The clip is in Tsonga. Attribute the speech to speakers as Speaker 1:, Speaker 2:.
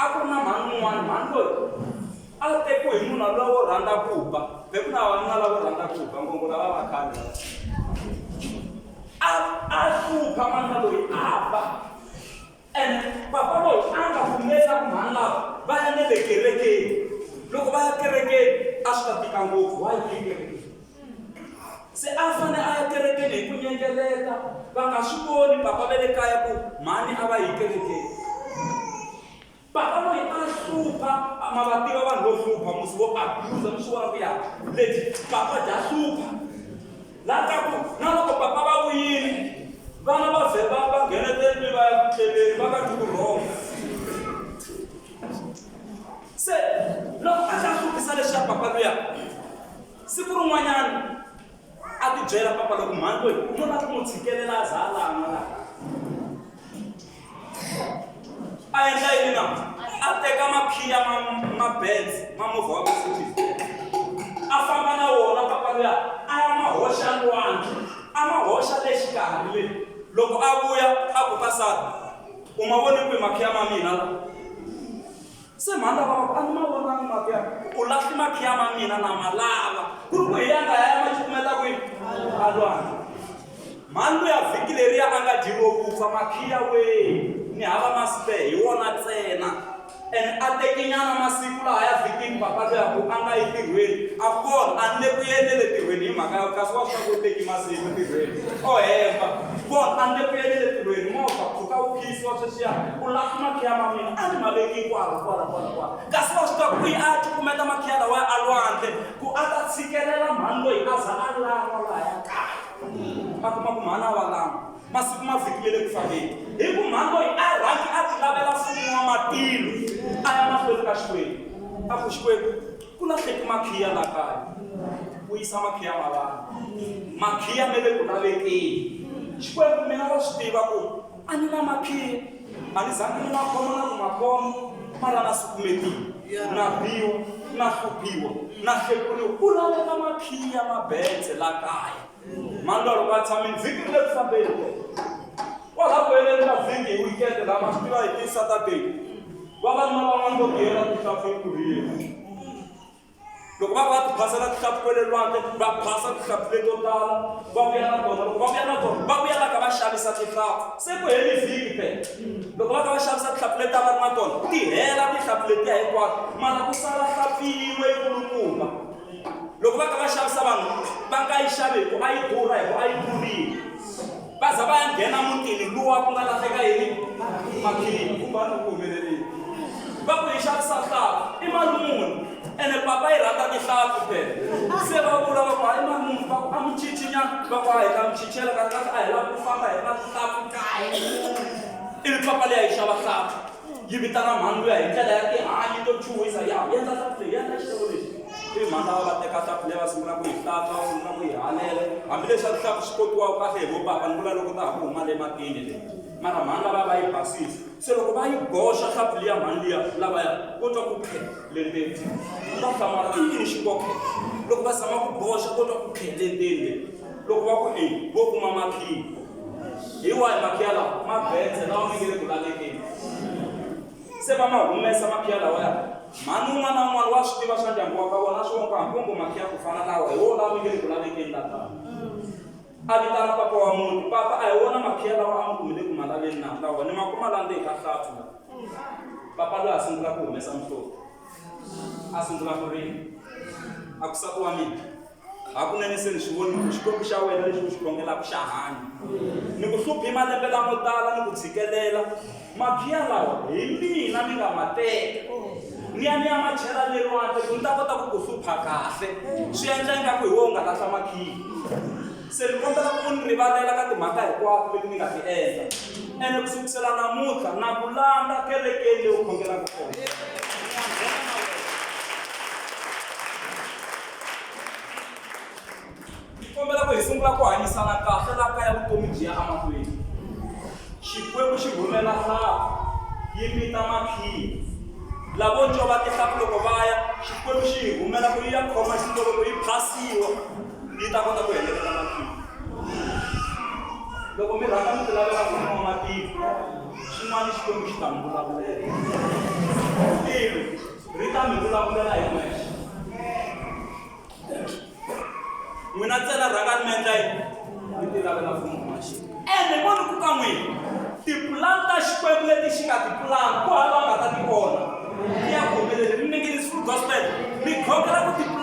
Speaker 1: A ku ri na mhani un'wana, mhani loyi a tekiwe hi munhu loyi wo rhandza ku ba. Be ku na vavanuna lavo rhandza ku ba ngopfu lava va khale lava. A a hlupha manana loyi a ba. Ene papa loyi a nga pfumeli ku mhani lava va ya ne le kerekeni. Loko va ya kerekeni a swi ta tika ngopfu, why yi kerekeni? Se a fane a ya kerekeni hi ku nyengeleta, va nga swi voni papa va le kaya ku mhani a va yi kerekeni. Papa loyi a hlupha, ma va tiva vanhu vo hlupha musi vo abuse mi swi vona ku ya lebyi papa dya hlupha. La ka ku na loko papa va vuyile vana va vhe va va ngheneteli va ya ku tleleni va nga twi vurhongo. Se loko a ta hluphisa leswiya papa luya Siku rin'wanyana a tibyela papa loko mhani loyi no lava ku n'wi tshikelela a za a lan'wa laha. A endla yini na? A teka makhiya ma ma Benz ma movha wa Mercedes a famba na wona papa luya a ya ma hoxa lwandle a ma hoxa le xikarhi le. Loko a vuya a ku ka nsati u ma vone kwihi makhiya ma mina la? Se mhani lava va ku, A ni ma vonangi makhiya. U lahli makhiya ma mina na ma lava. Ku ri ku hi ya nga ya ma cukumeta kwihi? A lwandle. Mhani luya vhiki leriya a nga dyi ro vupfa makhiya wee, ni hava ma spare hi wona ntsena. Ene a tekinyana masiku lahaya vhikini papa luya ku a nga yi tirhweni. A ku vona a ni le ku yeni ne le tirhweni hi mhaka ya ku kasi wa swi tiva ku u teki masiku tirhweni. O hemba. Vona a ni le ku yeni le tirhweni movha pfhuka wu khiyisiwa sweswiya. U lahli makhiya ma mina a ni ma veki kwala kwala kwala kwala. Kasi wa swi tiva ku kwihi a ya cukumeta makhiya lawaya a lwandle ku a ta tshikelela mhani loyi a za a lan'wa lahaya kaya. A kuma ku mhani a wa lan'wa. Masiku ma vhiki le le ku fambeni. Hi ku mhani loyi a rhangi a tilavela mfumo wa matilo a ya mahlweni ka Xikwembu. A ku Xikwembu ku lahleki makhiya la kaya. Vuyisa makhiya ma vanhu. Makhiya me le ku lavekeni. Xikwembu mina wa swi tiva ku A ni na makhiya, a ni zangi ni ma khoma na ku ma khoma, mara na sukumetiwa, na biwa, na hluphiwa, na hlekuriwa. Ku laveka makhiya ma Benz la kaya. Mhani loyi loko a tshamile vhiki ri le ku fambeni kwala ku heleni ka vhiki hi weekend la ma swi tiva hi ti-Saturday vavanuna van'wana vo tiyela tihlampfi eku Loko va va tiphasela tihlampfi kwele lwandle, va phasa tihlampfi leto tala, va vuya na tona. Loko va vuya na tona, va vuya va kha va xavisa tihlampfi. Se ku heli vhiki phela. Loko va kha va xavisa tihlampfi leti a va ri na tona, ti hela tihlampfi letiya hinkwato, mara ku sala hlampfi yin'we yikulukumba. Loko va kha va xavisa vanhu va nga yi xavi hi ku a yi durha, hi ku a yi kurile. Va za va ya nghena mutini luwa ku nga lahleka yini? Makhiya. Kumbani ku humelelile. Va ku hi xavisa nhlampfi. I mali muni? Ene papa yi rhandza tihlampfi phela. Se va vula va ku hayi mali muni? Va ku a mi cinci nyana. Va ku a hi ta mi cincela kahle kahle a hi lavi ku famba hi ri na tihlampfi kaye. Ivi papa liya yi xava hlampfi. Yi vitana mhani luya hi ndlela ya tihanyi to chuhisa ya endla hlampfi leyi endla xixevo lexi. Ivi mhani lava va teka hlampfi leyi va sungula ku yi hlantswa va sungula ku yi halela hambileswi a tihlampfi swi kotiwaka kahle hi vopapa ni vula loko ta ha ku huma le matini le mara mhani lava va yi basisa se loko va yi boxa hlampfi liya mhani liya lavaya vo twa ku khe le ndzeni va hlamala i yini xi ngo khe loko va zama ku boxa vo twa ku khe le ndzeni le loko va ku e vo kuma makhiya hi wahi makhiya lawa ma betse lawa mi nge le ku lavekeni Se va ma humesa makhiya lawaya. Mhani un'wana na un'wana wa swi tiva swa ndyangu wa ka vona, a swi vona ku hambi wo ngo makhiya ku fana lawa, hi wona lawa mi nge le ku lavekeni la kaya. A vitana papa wa muti, Papa, a hi wona makhiya lawa a mi ku mi le ku ma laveni na? Lawa ni ma kuma la ndzeni ka hlampfi la. Papa loyi a sungula ku humesa mihloti, a sungula ku rila, a ku, Nsati wa mina, Hakunene se ni swi vonile ku Xikwembu xa wena lexi u xi khongelaka xa hanya. Ni ku hluphe malembe lamo tala ni ku tshikelela. Makhiya lawa hi mina ni nga ma teka ni ya ni ya ma chela le lwandle ku ni ta kota ku ku hlupha kahle. Swi endla ingaku hi wena u nga lahla makhiya. Se ni kombela ku u ni rivalela ka timhaka hinkwato leti ni nga ti endla. Ene ku sukusela namuntlha na ku landza kerekeni leyi u khongelaka kona. Ni kombela ku hi sungula ku hanyisana kahle la kaya vutomi byi ya emahlweni. Xikwembu xi rhumela nhlampfi yi mita makhiya. Lavo ncova tihlampfi loko va ya, Xikwembu xi yi rhumela ku yi ya khoma xintsolo yi phasiwa yi ta kota ku heleketa makhiya. Loko mi rhanga mi tilavela mfumo wa matilo, swin'wana Xikwembu xi ta mi vulavulela. tivulavulela hi n'wexe. N'wina ntsena rhangani mi endla yini? Mi tilavela mfumo wa xona. Ene mo ni ku ka n'wina, tipulani ta Xikwembu leti xi nga ti pulana, ku hava loyi a nga ta ti onha. Ti ya ku humeleleni. Mi ninginisi full gospel, mi khongela ku ti.